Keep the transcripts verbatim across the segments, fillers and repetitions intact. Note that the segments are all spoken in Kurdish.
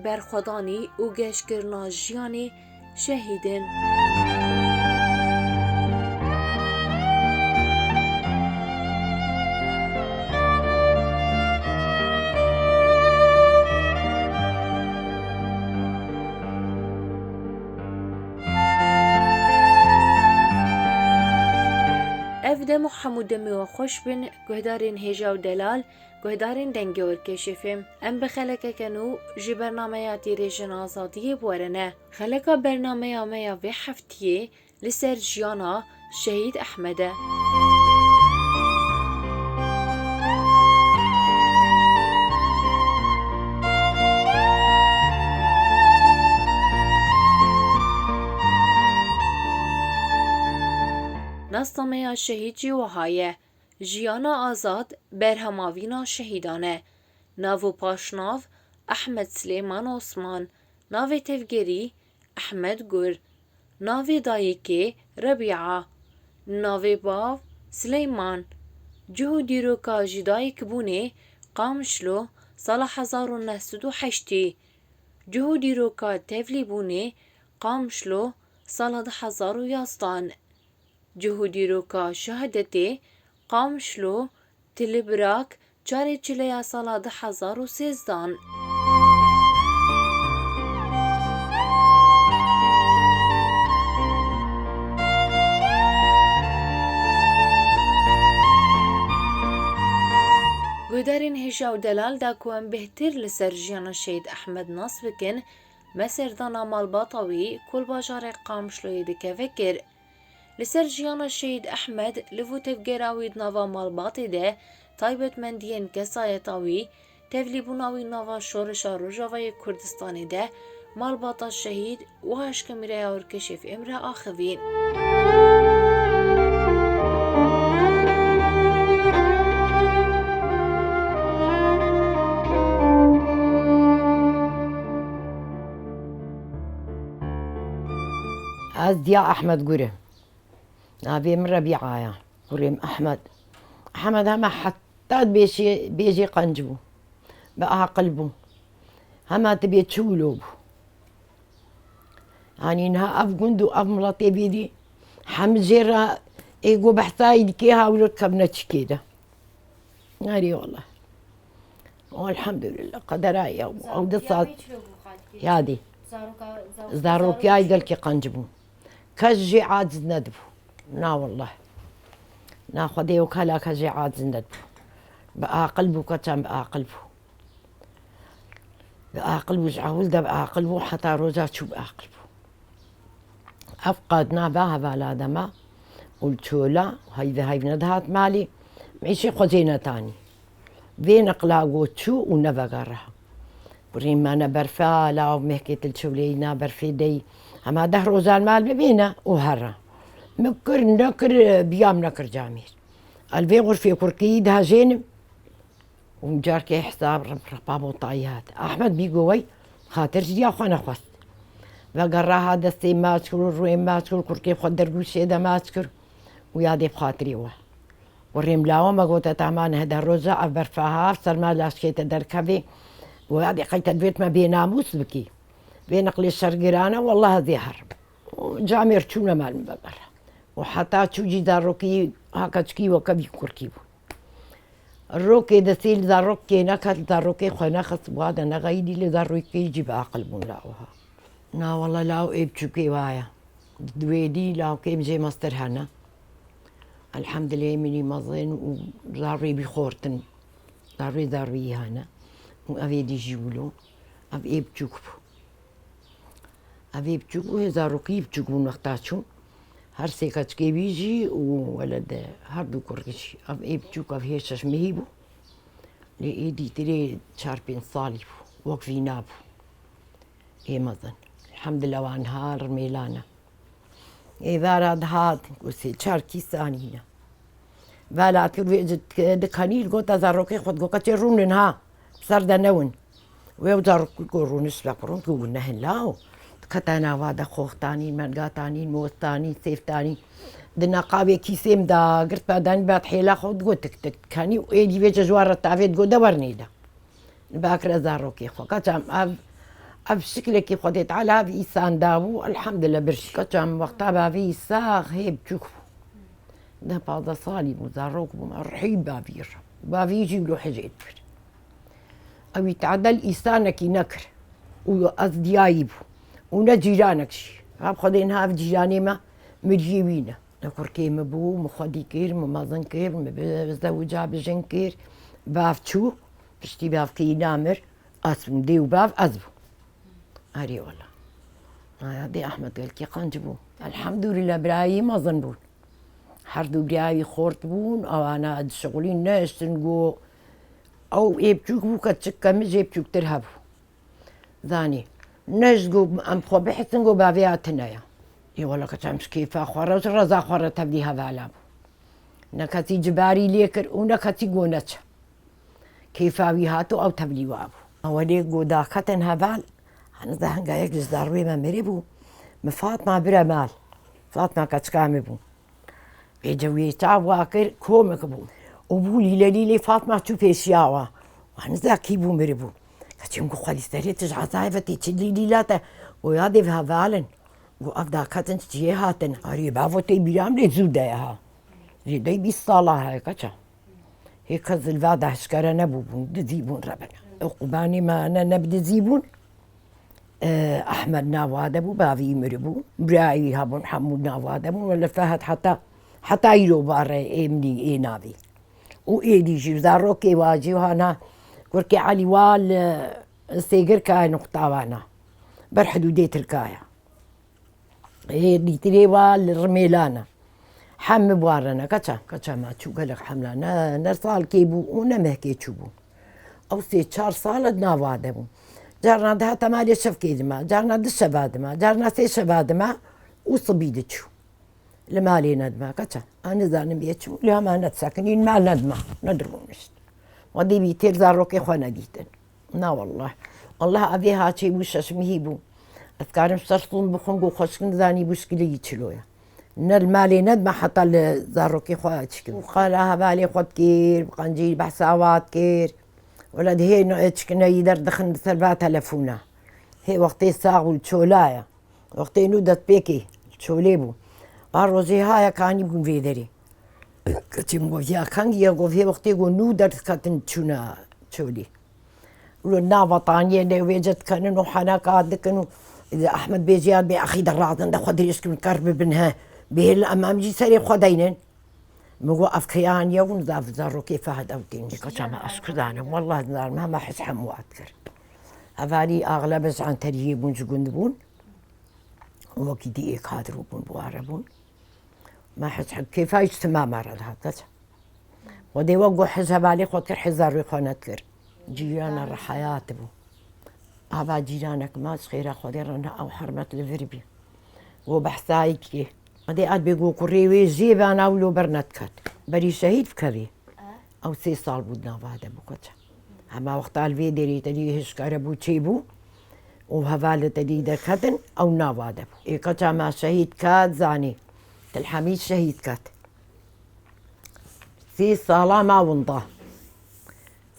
berxwedanî û geşkirina jiyanê şehîd in. Ev dem û hemû demê we xweş bin, guhdarên hêja û delal, guhdarên Dengê Orkêşê F M. Em bi xelekeke nû ji bernameya Tîrêjên Azadiyê bi we re ne. Xeleka bernameya me ya vê heftiyê li ser jiyana Şehîd Ehmed e. Nasnameya şehîd jî wiha ye: Jiyana azad berhema vîna şehîdan e. Nav û paşnav: Ehmed Silêman Osman. Navê tevgerî: Ehmed Gur. Navê dayikê: Rebîa. Navê bav: Sileyman. Cih û dîroka ji dayikbûnê: Qamişlo, sala hezar û neh sed û heştî. Cih û dîroka tevlîbûnê: Qamişlo, sala du hezar û yazdan. Cih û dîroka şehadetê: Qamişlo, Tilibirak, çarê çileya sala du hezar û sêzdan. Guhdarên hêja û delal, da ku em bêhtir li ser jiyana Şehîd Ehmed nas bikin, me serdana malbata wî ku li bajarê Qamişloyê dikeve kir. Li ser jiyana Şehîd Ehmed, liv û tevgera wî di nava malbatê de, taybetmendiyên kesayeta wî, tevlîbûna wî nava şoreşa Rojavayê Kurdistanê de, malbata şehîd wiha ji kamîreya Orkêşê F M re axivîn. Ez diya Ehmed Gure. Navê min Rebîa ye. Kurê min Ehmed. Ehmed hema heta dibêjê, bêjê qenc bû. Bi aqil bû. Hema dibê çi wilo bû. Yanî niha ev gund û ev miletê bêdî, hemî jê re ê ku behsa yî dikê ha wilo dikevine çikê de. Erê wele. Elhamdulillah, qedera ye. Ew di sal yadî. Zaroka, zarok-, Zarokiyayê gelkî qenc bû. Kes jê aciz nedibû. Na wallah. Na Xwedê û kala kes jê aciz nedibû. Bi aqil bû, keçan bi aqil bû. Bi aqil bû, ji ewil de bi aqil bû, heta roja çû bi aqil bû. Ev qadina va hevala de ma û li çola heyv heyv nedihat malê, mîşê xwe jê netanî. Vê niqla got çû û nevegeriha. Kurê me ne berfa, law mehkê til çewleyî na berfê dey. Hema deh rojan mal bibîne û here. Min kir, nekir, biyam nekir camêr. El vê xurfê kurkî dihejênim. Û carkê hesab rip-, ripa botayî hat. Ahmed bî go wey, xatir ji diya xwe nexwest. Vegera ha destê maç kir û rûyê maç kir û kurkê xwe dergûşê de maç kir û yadê bi xatirê we. Û rêmlawa me gote, "Te aman hede roja ev berfa ha, ev serma laşkê te derkevê." Û yadê qey te divêt me bênamûs bikî. Vê niqlê şer giran e, wallah ez ê herim. Û camêr çûne mal min vegera. Û heta çû jî zarokî ha keçikî weke vî kurkî bû. Rokê destê li zarokê neket, li zarokê xwe nexist, wa de nexeyidî, li zarokê jî bi aqil bûn la wiha. Na wele law ê biçûkê wa ye. Di wêdî lawkê min jê mestir hene. Elhamdulillah, minî mezin û zarwê bî xortin. Zarwê zarwî hene. Û ev êdî jî wilo. Ev ê biçûk bû. Ev ê biçûk û hê zarokî biçûk bûn wexta çûn. Her sê keçikê wî jî û welede her du kurkî jî. Ev ê biçûk, ev hê şeş mehî bû. Lê ê dîtirê çar pênc salî bû. Wek vîna bû. Ê mezin. Elhamdulillah wan ha rimêlane. Êvara dihat, ku sê çar kîs anîne. Velat kir wê ji dikanî, gote zarokê xwe, gote çê rûnin ha, ser de newin. Wê zarok ku rûnin, şibek rûn, ku nehin law. Dikete nava de xoxtanî, mengatanî, mostanî, sêftanî. Di neqabê kîsêm de girt, bedanî, bat hêla xwe, digot tik tik dikanî û êdî vê ji war re tavê digot de wernê de. Bakire zarokê xwe. Kaçam ev Ev şiklekî Xwedê Teala bi îsan dabû, elhamdulillah bir şey. Keçam wexta bavî sax hê biçûk bû. Deh pazdeh salî bû, zarok bû, me rihî bavî re. Bavî jî wilo hicê dikir. Ew îtadel îsanekî nekir. Û ez diyayî bû. Û ne cîranek jî. Ev Xwedê niha ev cîranê me miriyê wî ne. Ne kurkê min bû, min xwedî kir, min mezin kir, min bi zewica bi jin kir. Bav çû, piştî bavkî namir, ez bûm, dê û bav ez bûm. Erê wela. Aya dê Ehmed gelkî qenc bû. Elhamdulillah birayî mezin bûn. Her du birayî xort bûn, ewana dişixulîn neştin go ew ê biçûk bû ke çik ke min jê biçûktir hebû. Zanî. Ne ji go em xwe bihisin go bavê ya tune ya. Ê wela keça em ji kêfa xwe re, ji reza xwe re tevlî hevala bû. Ne kesî cibarî lê kir û ne kesî go neçe. Kêfa wî hat û ew tevlî wa bû. Ewelê go daketin heval, henize hengayek ji zarwê me mirî bû. Min Fatma bire mal. Fatma keçika min bû. Vêce wê çav wa kir, komik bû. Û bû lîle lîlê Fatma çû pêşiya wa. Wan nizakî bû miribû. Keçê min got, Xwedî serê tu ji ezayê ve tê çi lîlîla te? Got, ya dê hevalin. Got, ev daketin ji cihê hatin. Arê bavo tê bîra min lê zû de ye ha. Zêdeyî bîst sala heye keça. Hê kes li va de hişkere nebûbûn, dizî bûn rebine. Ew qubanê me ne, ne bi dizî bûn. Ehmed nava de bû, bavî miribû. Birayî hebûn, hemû nava de bûn. Wele Fehad heta, heta îro bare ê min î, ê navî. Û êdî jî zarokê wa jî hana kurkê Elî wa li Sêgirkayê nuqta wana. Ber hidûdê Tirkaya. Ê dîtirê wa li Rimêlana. Hem mi warene, keça, keça ma çû gelek hemla. Ne, ne salkê bû û ne mehkê çûbû. Ew sê çar sal di nava de bû. Carna dihat malê şevkê dima, carna di şeva dima, carna sê şeva dima û sibî diçû. Li malê nedima, keça. A nizanim bê çû, li hema nedisekinîn, mal nedima, nedirûnişt. Xwedî bî têr zarokê xwe nedîtin. Na wallah. Allah evê haçê bû şeşmihî bû. Ez karim şeş sûn bixwim, go xweşik nizanî bû şikilî çilo ye. Ne li malê nedima heta li zarokê xwe çikim. Û qala hevalê xwe dikir, bi qencî behsa wa dikir. Wela dihê no çikine yî derdixin bi ser va telefona. Hê wextê sax û çola ye. Wextê nû destpêkê çolê bû. A rojê haya kanî bûn vê derê. Keçê min got, ya kengî ye? Got, hê wextê got nû derdiketin çûna çolê. Wilo nava taniyê ne wêce dikenin û heneka dikin û Ehmed bêjî ya bê axî de razin de xwe dirêj kin ker bibin he. Bihêlin em, em jî serê xwe deynin. Min got, ev keyan ye hûn zav zarokê Fehd ew tên. Keça me ez ku zanim, wallah zanim, hema his hemû hat kir. Hevalî axlebe ji Enteriyê bûn, ji gund bûn. Wekî dî ê kadro bûn, bi ware bûn. Me his, kêfa îctima me re dihat, keça. Xwedê we got his hevalê xwe kir, his zarwê xwe nedikir. Cîrana re heyat bû. Ava cîranek ma ji xêra Xwedê re ne ew hermet li vir bî. Got behsayî kê. Xwedê ad bê got kurê wê jê bana wilo ber nediket. Berî şehîd bikevê. Ew sê sal bû di nava de bû keça. Hema wexta li vê derê te dî hişkare bû çêbû û hevalê te dî derketin ew nava de bû. Ê keça me şehîd ket zanî. Til Hemîd şehîd ket. Sê sala ma winda.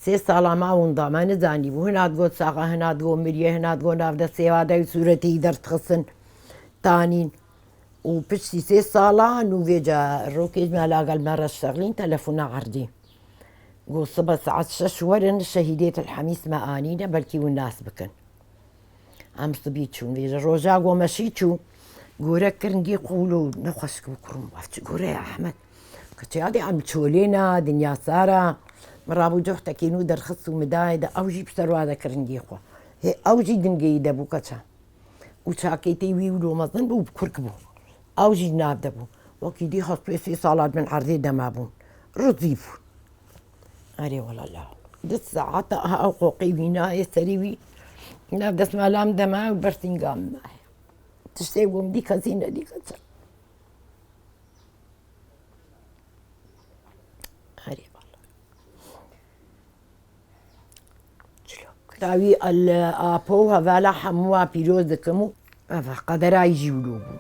Sê sala ma winda me nizanîbû. Hina digot saxa, hina digot miriye, hina digot nav de sêwa de sûretê yî derdixistin tanîn. Û piştî sê sala nû vêca rokê me lagel me re şexlîn telefona erdî. Got, sibe saet şeş werin, şehîdê Til Hemîd me anîne, belkî hûn nas bikin. Em sibî çûn vêje. Roja go me şî çû, gore kiringî qûl û nexweşik bû kurum. Ev çi gore ye Ehmed? Keçê ya dê em çolê ne, dinya sar e. Min rabû cohtekî nû derxist û min dayê de, ew jî bi ser wa de kiringî xwe. Hê ew jî dingeyî de bû keça. Û çakêtê wî wilo mezin bû, bi kurk bû. Ew jî nav de bû. Wekî dî hespê sê sala di bin erdê de mabûn. Rizî bûn. Erê wela la. Di saeta aha ew qoqê wî nayê serî wî. Nav destmala min de me ew bersînga min me. Tiştê got min dî kesî nedî keça. Erê wela. Tawî el apo û hevala hemû wa pîroz dikim û ev qedera jî wilo bû.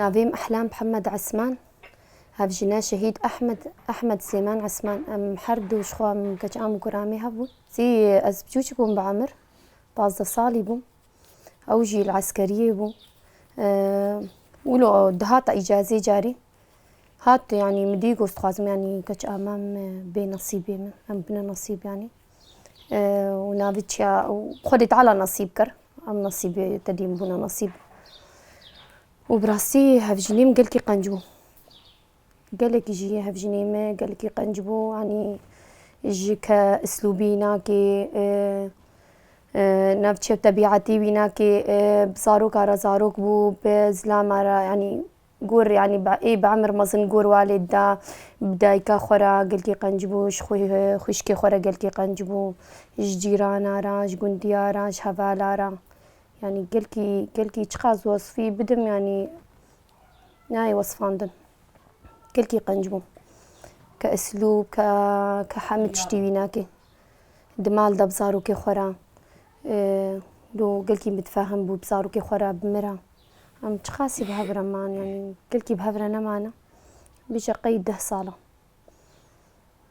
Navê min Ehlam Mihemed Esman, hevjîna şehîd Ehmed, Ehmed Sêman Esman. Em her du ji xwe em keç am û guramê hebûn. Zî ez biçûçik bûm bi emir, pazdeh salî bûm. Ew jî li eskeriyê bû. Eee, wilo dihata îcazê carî. Hat, yanî min dî got, dixwazim, yanî keç amam, e, bê nesîbê min. Em bine nesîb, yanî. E, û navê çiya, û Xwedê Teala nesîb kir. Em nesîbê te dî bûne nesîb. Û bi rastî hevjinê min gelkî qenc bû. Gelekî jî hevjinê min gelkî qenc bû. Yanî ji ke islûbî nakê, e, e, navçe tebîetî wî nakê, e, bi zaroka re zarok bû, bi zilama re, yanî Gor, yanî, bi, ê bi emir mezin gor walê dida, bi dayika xwe re gelkî qenc bû, ji xwe, xwişkê xwe re gelkî qenc bû, ji cîrana re, ji gundiya re, ji hevala re. Yanî, gelkî, gelkî çiqas wesfî bidim, yanî, nayê wesfandin. Gelkî qenc bû. Ke islûb, ke, ke hemî tiştî wî nakê. Di mal de bi zarokê xwe re, e, do gelkî mitfahim bû bi zarokê xwe re, bi min re. Em çiqasî bi hev re man, yanî gelkî bi hev re nemane. Bêje qey deh sal e.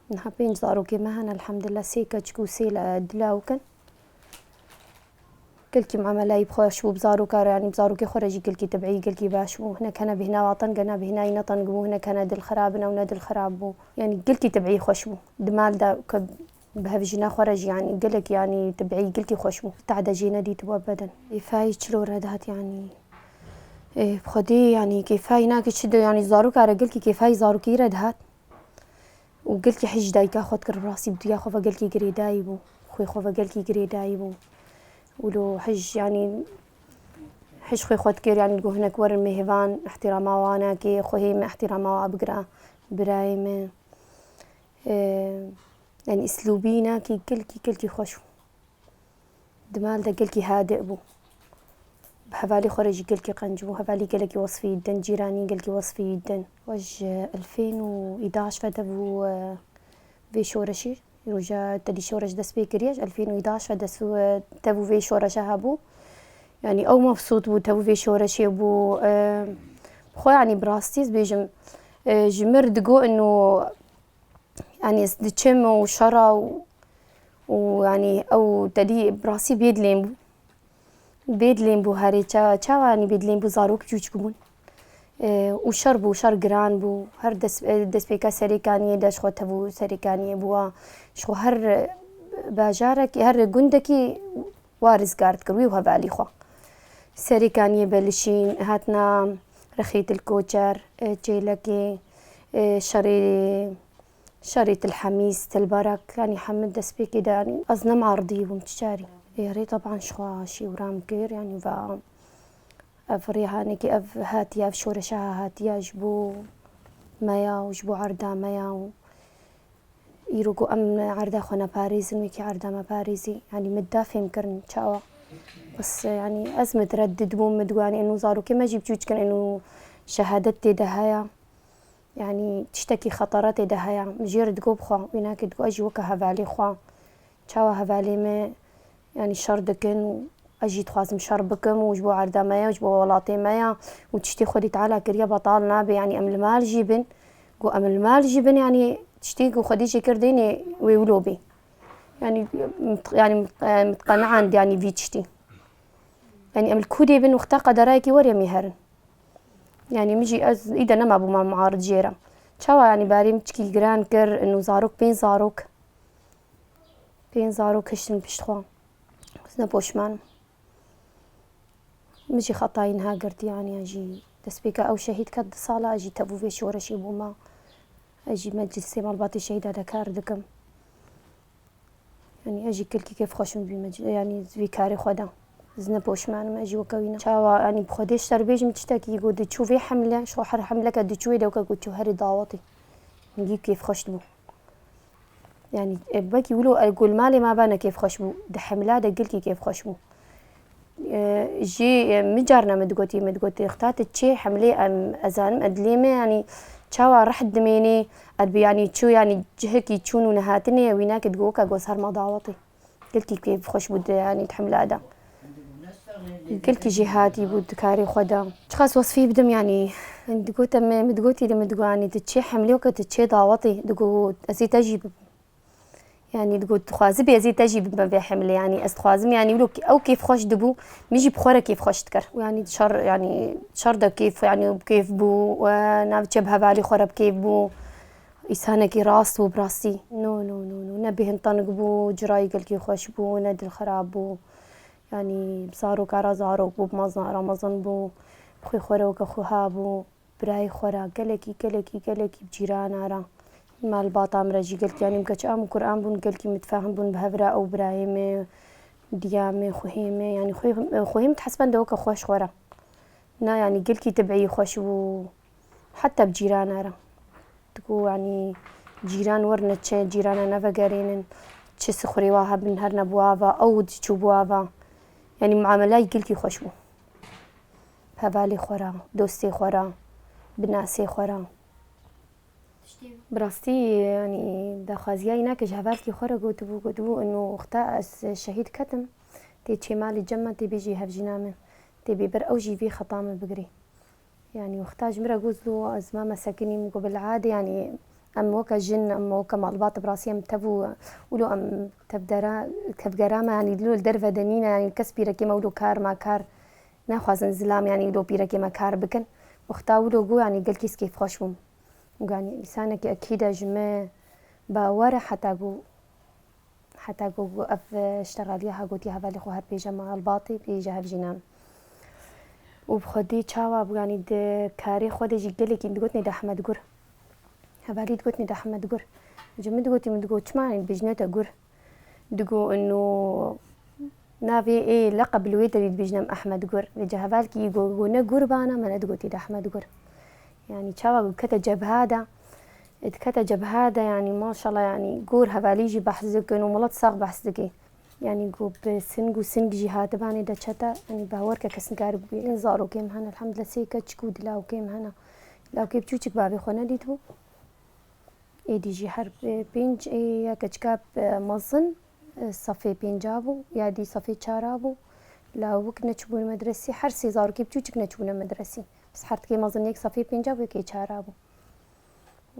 Niha pênc zarokê me hene, elhamdulillah, sê keçik û sê le-, dilawik in. Gelkî muameleyî bi xweş bû, bi zaroka re, yanî bi zarokê xwe re jî gelkî tebîî, gelkî baş bû. Hinek hene bêhna wa teng e, ne bêhna yî ne teng bû, hinek hene dilxirab in, ew ne dilxirab bû. Yanî gelkî tebîî xweş bû. Di mal de ke bi hevjina xwe re jî, yanî gelek, yanî tebîî gelkî xweş bû. Tehde jê nedîtibû ebeden. Kêfayî çilo re dihat, yanî, ê, bi xwedî, yanî kêfayî nake çi de, yanî zaroka re gelkî kêfayî zarokî re dihat. Û gelkî hij dayika xwe dikir, bi rastî bi diya xwe ve gelkî girêdayî bû. Xwê xwe ve gelkî girêdayî bû. Û lo hij, yanî, hij xwê xwe dikir, yanî digot hinek werin mêhvan, îhtîrama wan nake, xwehê me îhtîrama wa bigire, birayê me. Ee, yanî, îslûbî nake, gelkî, gelkî xweş bû. Di mal de gelkî hadi bû. Bi hevalî xwe re jî gelkî qenc bû. Hevalî gelekî wesfî din, cîranî gelkî wesfî din. Wej elfên û îdaş ve dev û, e, vê şoreşî. Roja tedî şoreş dest pê kiriye, ji elfên û îdaş ve dest û, e, tev û vê şoreşe hebû. Yanî ew mebsût bû, tev û vê şoreşê bû. E, xwe, yanî bi rastî ez bêjim, e, ji mir digo ino Yanî ez diçim û şera û, û yanî ew tedî bi rastî bêdilên bû. Bêdilên bû herê ça-, çawa yanî bêdilên bû, zarok çûçik bûn. E, û şer bû, şer giran bû. Her des-, e, destpêka Serêkaniyê de ji xwe tev û Serêkaniyê bûwa. Ji xwe her, e, bajarekî, her gundekî wa rizgar dikir, wî û hevalî xwe. Serêkaniyê Belişîn, hatina Rexê Til Koçer, e, Çêlekê, e, şerê Şerê Til Hemîs, Til Barak, yanî hemû destpêkê de, yanî ez ne muaridî bûm çi carî. Ê, rê teban ji xwe şîwra min kir, yanî va ev rêhanekî, ev hatiye, ev şoreşa hatiye ji bo me ya û ji bo erda me ya û îro ku em erda xwe neparêzin, wekî erda me parêzî, yanî min da fêm kirin çawa. Bes, yanî ez mutreddid bûm, min digot, yanî eno zarokê me jî biçûçik in, eno şehadet tê de heye. Yanî tiştekî xetara tê de heye. Min jê re digot bixwe, wî nake digot ez jî weke hevalê xwe. Çawa hevalê me, yanî şer dikin û ez jî dixwazim şer bikim û ji bo erda me ya û ji bo welatê me ya û tiştê Xwedî Teala kiriye betal nabe. Yanî em li mal jî bin. Got em li mal jî bin, yanî tiştê ku Xwedî jê kir dênê wê wilo bê. Yanî, mit-, yanî, mit-, e, mitqeneand, yanî vî tiştî. Yanî em li ku dê bin wexta qederayekî were em ê herin. Yanî min jî ez îde nema bûma muarid jê re. Çawa yanî barê min çikî giran kir, ino zarok, pênc zarok. Pênc zarok hiştin pişt xwe. Ez ne poşman im. Min jî xetayî niha girtî, yanî ez jî destpêka ew şehîd ket du sala, ez jî tev û vê şoreşê bûma. Ez jî meclisê malbatê şehîda de kar dikim. Yanî ez jî kilkî kêfxweş im vî mec-, yanî vî karê xwe de. Ez ne poşman im, ez jî weke wî ne. Çawa, yanî bi Xwedê ji te re bêjim tiştekî, got diçû vê hemle, ji xwe her hemleke diçû wê dewke got çû herê dawetê. Hingî kêfxweş dibû. Yanî, e, belkî wilo, e, ku li malê me be ne kêfxweş bû. Di hemla de gelkî kêfxweş bû. E, jê, e, min carna min digotî, min digotî, "Xta tu çê hemlê em, ez zanim, e, dilê me, yanî, çawa reht dimênê, ez bi, yanî, çû, yanî, cihekî çûn û nehatinê, wî nake digo, weke ku ez herma dawetê." Gelkî kêfxweş bû di, yanî, di hemla de. Gelkî jêhatî bû di karê xwe de. Çiqas wesfî bidim, yanî, digote me, min digotî de, min digo, yanî, tu çê hemlê weke tu çê dawetê, digo, ez ê te jî bibim. Yanî, digo, dixwazibî ez ê te jî bibime vê hemlê, yanî, ez dixwazim, yanî, wilo ew kêfxweş dibû, min jî bi xwe re kêfxweş dikir. Yanî, şer, yanî, şer de kêf, yanî, kêf bû, e, navçe bi hevalê xwe re bi kêf bû. Îsanekî rast bû, bi rastî. No, no, no, no. Ne bêhntanik bû, cirayî gelkî xweş bû, ne dilxirab bû. Yanî, bi zaroka re zarok bû, bi mezina re mezin bû, bi xwê xwe re weke xwe ha bû, birayê xwe re, gelekî, gelekî, gelekî bi cîrana re. Malbata min re jî gelkî, yanî, min keç a min Kur'an bûn, gelkî mitfahim bûn bi hev re, ew birayê me, diya me, xuhê me, yanî, xuhê, xuhê min dihesibende weke xwe ji xwe re. Na, yanî, gelkî tibîî xweş bû, heta bi cîrana re. Digo, yanî, cîran werine çi, cîrana nevegerênin, çi sixurê wa hebin, her ne bi wa ve, ew diçû bi wa ve. Yanî, muamelay gelkî xweş bû. Hevalê xwe re, dostê xwe re, bi nasê xwe re. Bi rastî, yanî, daxwaziya îna ke ji hevalkî xwe re gotibû, gotibû, ino wexta ez şehîd ketim, tê çê malê cem me, tê bêjî hevjîna min, tê bê ber ew jî vî xeta min bigirî. Yanî, wexta ji min re got, lo ez mame sekinî, min got, bilade, yanî, em weke jin, em weke malbat, bi rastî em tev û, wilo em tevdera-, tevgera me, yanî, lo li derve de nîne, yanî, kes pîrekê me wilo kar ma kar naxwazin zilam, yanî, wilo pîrekê me kar bikin. Wexta wilo got, yanî, gelkî ez kêfxweş bûm. Got, yanî, însanekî ekîd e ji me bawer e, heta got, Heta ku, ku ev, e, ştexaliya ha gotiye hevalê xwe her pêje malbatê, pêje hevjînan. Û bi xwedî çawa bû, yanî di karê xwe de jî gelekî digotinê de Ehmed Gur. Hevalî digotinê de Ehmed Gur. Ji min digotî, min digot, çima, yanî dibêjine te Gur? Digo, ino navê ê leqeb li wê derî dibêjine em Ehmed Gur. Vêca hevalkî go, go ne Gur bana, me nedigotî de Ehmed Gur. Yanî çawa ku kete cebha de, dikete cebha de, yanî maşallah, yanî gor hevalî jî behs dikin û milet sax behs dike. Yanî ku bi sing û sing jî hatibanê de çete, yanî bawer ke kes nikaribû bêje. Zarokê min hene, elhamdulillah, sê keçik û di lawkê min hene. Lawkê biçûçik bavê xwe nedîtibû. Êdî jî her, e, pênc, e, ya keçika, e, mezin, e, sefê pênca bû, ya dî sefê çara bû. Lawik neçûbûne medresî, her sê zarokê biçûçik neçûbûne medresî. Bes hertikê mezin yek sefê pênca bû, yekê çara bû.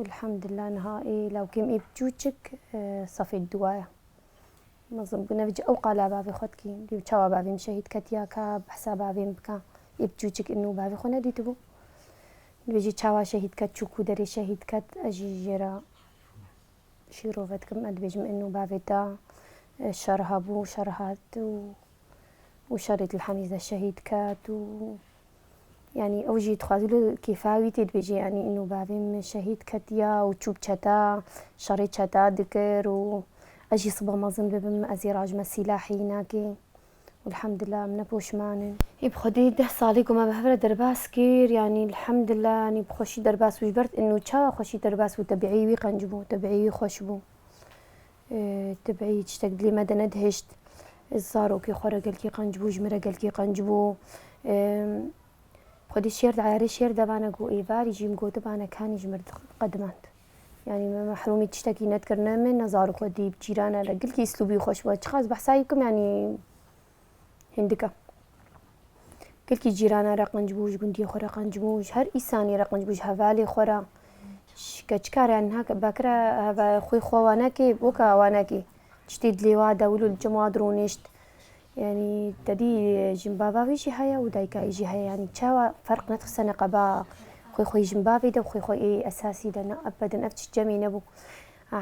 Elhamdulillah, niha ê lawkêm ê biçûçik, e, sefê duwa ye. Mezin bû, nevicî ew qala bavê xwe dikî. Dî çawa bavê min şehîd ketiya ka behsa bavê min bika. Ê biçûçik ino bavê xwe nedîtibû. Dibêjî çawa şehîd ket, çû ku derê şehîd ket, ez jî jê re şîrove dikim. Ez dibêjim ino bavê te, e, şer hebû, şer hat û û şerê Til Hemîz de şehîd ket û, yanî, ew jî dixwazî li kêfa wî tê dibêje, yanî, îno bavê min şehîd ketiya û çû bi çeta, şerê çeta dikir û ez jî siba mezin bibim, ez ê rajime sîlahê nakê. Elhamdulillah, em ne poşman in. Ê bi Xwedê deh salê ku me bi hev re derbas kir, yanî, elhamdulillah, yanî, bi xweşî derbas bû. Ji ber îno çawa xweşî derbas bû, tebîî wî qenc bû, tebîî wî xweş bû. E, tibî tiştek dilê me de nedihişt. Zarokê xwe re gelkî qenc bû, ji min re gelkî qenc bû. E, Xwedî şêr de, eyarê şêr de vane ku êvarî jî min gotibane kanî ji min re qedimand. Yanî me mehrûmî tiştekî nedikir, ne min, ne zarok xwedî, cîrana re. Gelkî îslûbî xweş bû. Çiqas behsa wî bikim, yanî hindik e. Gelkî cîrana re qenc bû, ji gundiyê xwe re qenc bû, ji her îsanî re qenc bû, ji hevalê xwe re. Ji keçika re, niha ke bakira heva xwê xwe wanekê, weka wanekê. Tiştê dilê wa de wilo li cem wa dironişt. Yanî te dî jinbava wî jî heye û dayika wî jî heye. Yanî çawa ferq nedixistine qeba xwê xwe yê jinbavê de û xwê xwe ê esasî de. Na, ebeden ev çi cemê nebû.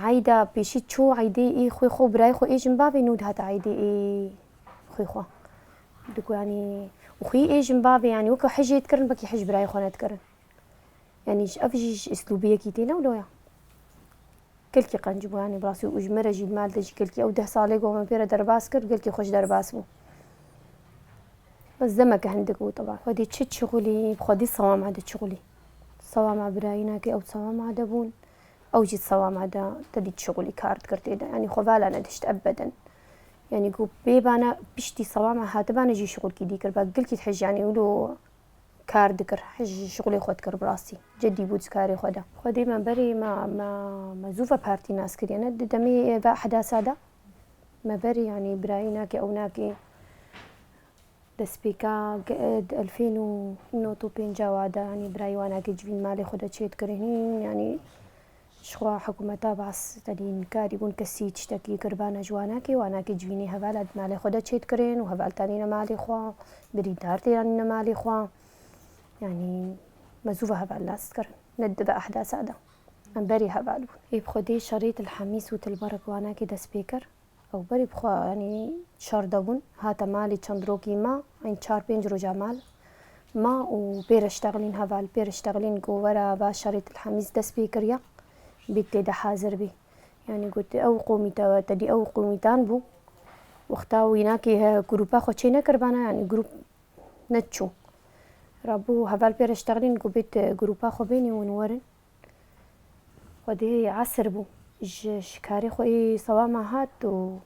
Eyda pêşî çû, eydê ê xwê xwe, birayê xwe ê jinbavê, nû dihate eydê ê xwê xwe. Digo, yanî, û xwî ê jinbavê, yanî, weke hijê dikirin, wekî hij birayê xwe nedikirin. Yanî, ji, ev jî ji îslûbiyekî tê, ne wilo ya. Gelkî qenc bû, yanî, bi rastî û ji me re jî, li mal de jî gelkî ew deh salê ku me pê re derbas kir, gelkî xweş derbas bû. Bes demeke hindik bû, teban. Xwedî çi çixulî, xwedî sewama de çixulî. Sewama birayîna ke ew sewama de bûn. Ew jî sewama de te dît şixulî kar dikir tê de. Yanî xwe vala nedişt ebeden. Yanî ku bêbana piştî sewama hatibana jî şixulkî dî kir. Ba gilkî hij yanî wilo kar dikir. Hij şixulê xwe dikir bi rastî. Cedî bû di karê xwe de. Xwedê me berê me, me, me zû ve partî nas kiriye ne. Di demê ve ehdasa de me berê yanî birayî nake ew nake. Destpêka ge-, di elfên û nod û pênca wa de, yanî birayî wanakê civîn malê xwe de çêdikirin. Hîn, yanî, ji xwe hikûmeta Baas, tenî inkarî bûn, kesî tiştekî kiribana ji wanakê, wanakê civînê hevala di malê xwe de çêdikirin û heval tanîne malê xwe, birîndar tê yanîne malê xwe. Yanî, me zû ve heval nas dikirin. Ne di ve ehdasa de. Em berî heval bûn. Ê bi Xwedê şerê Til Hemîs û Til Berek wanakê dest pê kir. Ew berî bi xwe, yanî, şer de bûn. Hate malê çend rokî ma, ên çar pênc roja mal ma û pê re ştexilîn heval, pê re ştexilîn ku were va şerê Til Hemîs dest pê kiriya, bê tê de hazir bî. Yanî, got, ew qomî te, te dî ew qomîtan bû. Wexta wînakê he grûpa xwe çê nekiribana, yanî, grûp neçû. Rabû heval pê re ştexilîn ku bê te grûpa xwe bênî hûn werin. Xwedê esir bû. Ji, ji karê xwe ê sewama hat û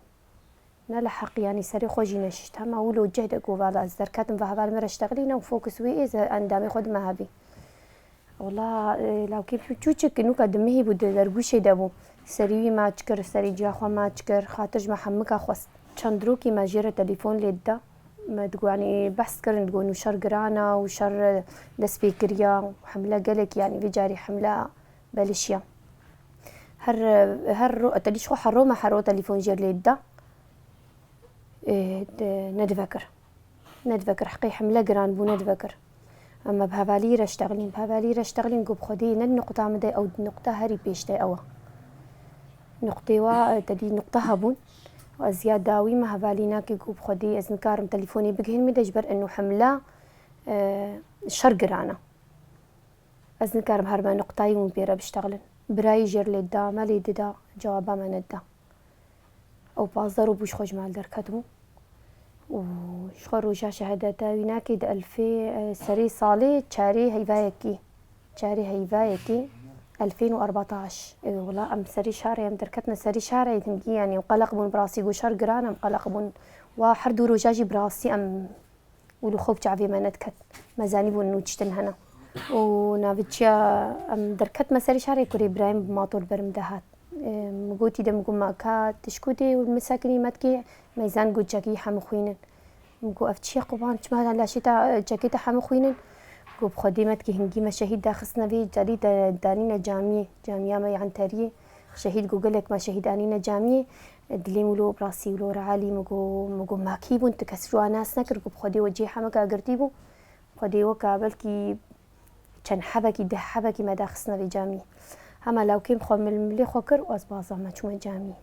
ne li heq, yanî serê xwe jî neşişt. Hema wilo cih de ku vala ez derketim ve heval min re ştexilîne û fokus wê ê ze endamê xwe dime hevî. Wela, e, lawkê çûçik nûka di mihî bû, di dergûşê de bû. Serî wî maç kir, serî ciya xwe maç kir, xatir ji me hemika xwest. Çend rokî me jê re telefon lê dida. Me digot, yanî, behs kirin, digot, nû şer giran e û şer dest pê kiriya û hemle gelekî, yanî, vê carî hemle belişiya. Her, her ro-, te dî ji xwe her ro me her ro telefon jê re lê dida. Ê, de, nedivekir. Nedivekir, heqê hemle giran bû, nedivekir. Em me bi hevalî re ştexilîn, bi hevalî re ştexilîn, got, bi Xwedê ne di nuqta min de, ew di nuqta herî pêş de ew e. Nuqtê wa, e, te dî nuqta hebûn. Ez ya dawî me hevalî nake, got, bi Xwedê ez nikarim telefonê bigihînim de, ji ber eno hemla, e, şer giran e. Ez nikarim her me nuqtayî hûn pê re biştexilin. Birayî jê re lê dida, me lê dida, cewaba me nedida. Ew pazdeh roj bû ji xwe ji mal derketibû. Û ji xwe roja şehadeta wî nakê di elfê, e, serê salê çarê heyvayekî, çarê heyvayekî elfên û erbataş. E, wela em serê şarê em derketine serê şarê hingî, yanî, em qeleq bûn, bi rastî got şer giran, em qeleq bûn. Wa her du roja jî bi rastî em Û li xwe bi çavê me nediket. Me zanîbû nû tiştin hene. Û navçiya em derketme serê şarê kurê birayê min bi mator ber min de hat. Em, min gotî de, min got, "Ma ka tişkû dê û min sekinî me dikê?" Meyzan got, "Çekî hemû xwînin." Min got, "Ev çi ye quban? Çima laşê te, çekê te hemû xwînin?" Got, "Bi Xwedê me dikê hingî me şehîd daxistine vê carî de danîne camiyê, camiya me ya Enteriyê." Şehîd got, "Gelek me şehîd anîne camiyê." Dilê min wilo bi rastî wilo realî, min got, min got, "Ma kî bûn? Tu kes ji wan nas nekir?" Got, "Bi Xwedê we cihê hemika girtî bû. Xwedê weka belkî çend hebekî, deh hebekî me daxistine vê camiyê." Hema lawkê min xwe mil-, milê xwe kir û ez baza me çûme camiyê.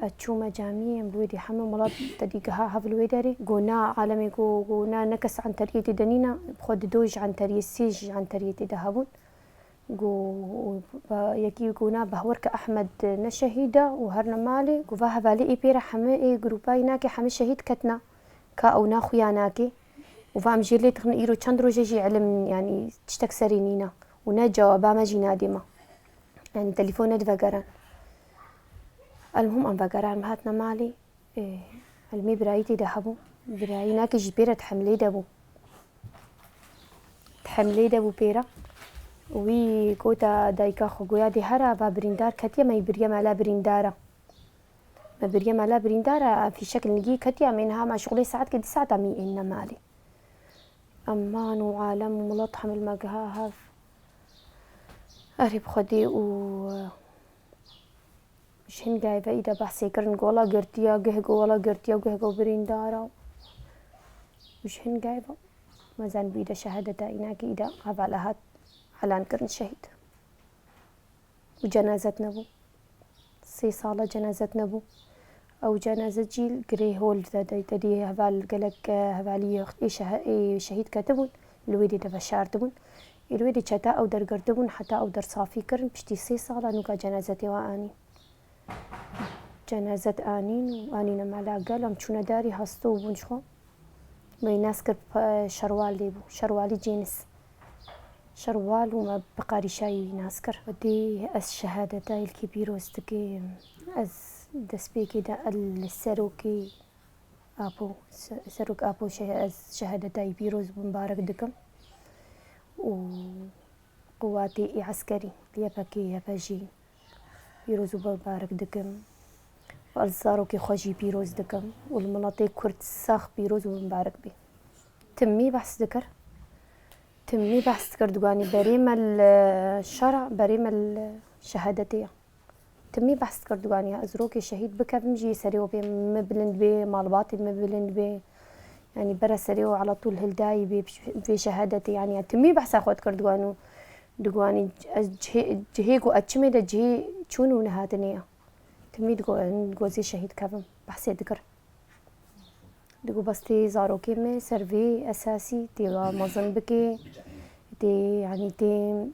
Ez çûme camiyê, em li wê dî hemû milet te dî giha hev li wê derê. Got, "Na, alemê got, got, na, ne kes Enteriyê tê de nîne, bi xwe di do ji Enteriyê, sê ji Enteriyê tê de hebûn." Got, ba-, yekî got, "Na, behwer ke Ehmed ne şehîd e û her ne malê." Got, "Va hevalê ê pê re heme ê grûpa yî nake, heme şehîd ketna. Ka ew na xuya nake." Û va, "Em jê lê dixin, îro çend roje jî ilim, yanî tiştek serê nîne û ne cewaba me jî nadê me. Yanî telefon nedivegeran." Elmuhim em vegeran, me hatine malê. Ê, elmê birayî tê de hebû. Birayî nake jî pê re di hemlê de bû. Di hemlê de bû pê re. Wî gota dayika xwe, goya dê here va birîndar ketiye, me yî biriye mala birîndara. Me biriye mala birîndara, fîşek nigî ketiye, em ê niha me şixulê saetkê di saeta me yî ênine malê. Eman û alem û milet hemil me giha hev. Erê bi Xwedê û Ji hin gayî ve îda behsê kirin, gola girtiya, geh gola girtiya, geh go birîndara. Ji hin gayî ve me zanîbû îda şehadeta înakî îda hevala hat elan kirin şehîd. Û cenazet nebû. Sê sala cenazet nebû. Ew cenazet jî girê hol de, de, de dî heval gelek, e, hevalî ê şehe-, ê şehîd ketibûn, li wê dê de veşartibûn. Ê li wê dê çeta ew dergirtibûn, heta ew dersafî kirin, piştî sê sala nûka cenazetê wan anîn. Cenazet anîn û anîne mala gel, em çûne darî, hasta bûn ji xwe. Me nas kir, pe-, şerwal lê bû, şerwalî cênis. Şerwal û me bi qarîşayî nas kir. Xwedê ez şehadeta îlkî pîroz dikim. Ez destpêkê de el li serokê Apo, se-, serok Apo şe-, ez şehadeta wî pîroz û mibarek dikim. Û Qewatê ê eskerî, Y P G, Y P J, pîroz û mibarek dikim. Û ez zarokê xwe jî pîroz dikim û li miletê Kurd sax pîroz û mibarek bê. Timî behs dikir. Timî behs dikir, diganî berê me li şera, berê me li şehadetê ye. Timî behs dikir, diganî ya ez rokê şehîd bikevim jî serê wê bê min bilind bê, malbatê min bilind bê. Yanî bere serê wê ala tûl hildayî bê, bê şehadetê. Yanî ya timî behsa xwe dikir, diganî, diganî ez cihê, cihê ku ez çimê de cihê çûn û nehatinê ye. Timî digo, digo zê şehîd kevim, behsê dikir. Digo bes tê zarokê me ser vê esasî tê va mezin bikê, tê, yanî tê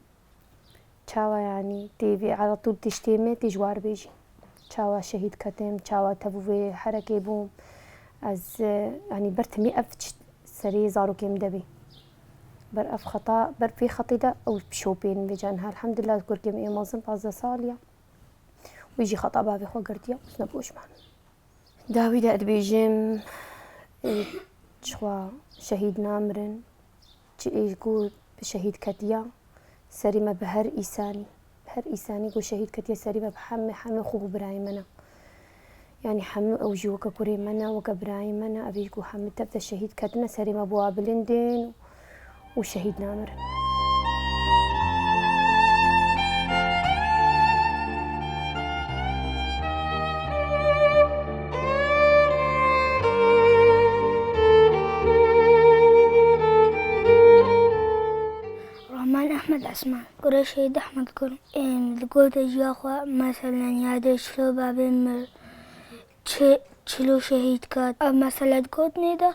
çawa, yanî tê vê ala tûl tiştê me tê ji war bêjî. Çawa şehîd ketim, çawa tev û vê herekê bûm. Ez, e, yanî ber timî ev çi serê zarokê min de bê. Ber ev xeta, ber vê xetê de ew pişopên vê can. Elhamdulillah, kurkê min ê mezin pazdeh salî ye. Wî jî xeta bavê xwe girtiye, ez ne pişman. Dawî de dibêjim, ê, çixwa şehîd namirin, çi ê ku bi şehîd ketiya, serî me bi her îsanî, bi her îsanî ku şehîd ketiye serî me bi hemê, hemê xwe û birayê me ne. Yanî hemû ew jî weke kurê me ne, weke birayê me ne, ev ê ku hemû tev de şehîd ketine, serê me bi wa bilind ên û şehîd namirin. Rahman Ehmed Esman, kurê Şehîd Ehmed Gul. Em, digote jiya xwe, meselen, yadê çilo babê mir, çi, çilo şehîd kat. Ev mesele digotinê de,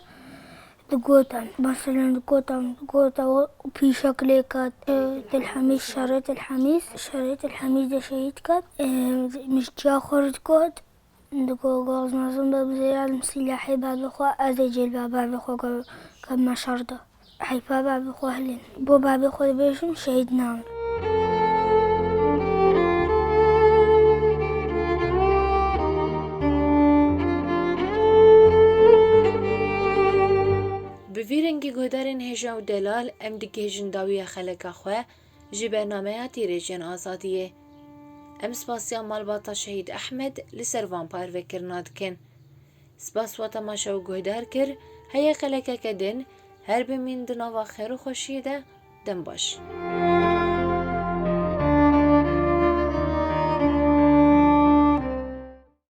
digotan, meselen, digotan, digota o pîşek lê kat, e, Tilhemîz, şerê Tilhemîz, şerê Tilhemîz de şehîd kat. E, min ji çiya xwe re digot, digo, gaznazim be bizêre, em sîlahê bavê xwe, ez ê cêl bavê xwe ke-, kevime şer de. Heyfa bavê xwe hilên. Bo bavê xwe dibêjim, şehîd nabim. Bi vî rengî guhdarên hêja û delal em digihêjin dawiya xeleka xwe ji bernameya Tîrêjên Azadiyê. Em spasiya malbata Şehîd Ehmed li ser van parvekirina dikin. Spas we temaşe û guhdar kir, heye xelekeke din, her bimîn di nava xêr û xweşiyê de, dem baş.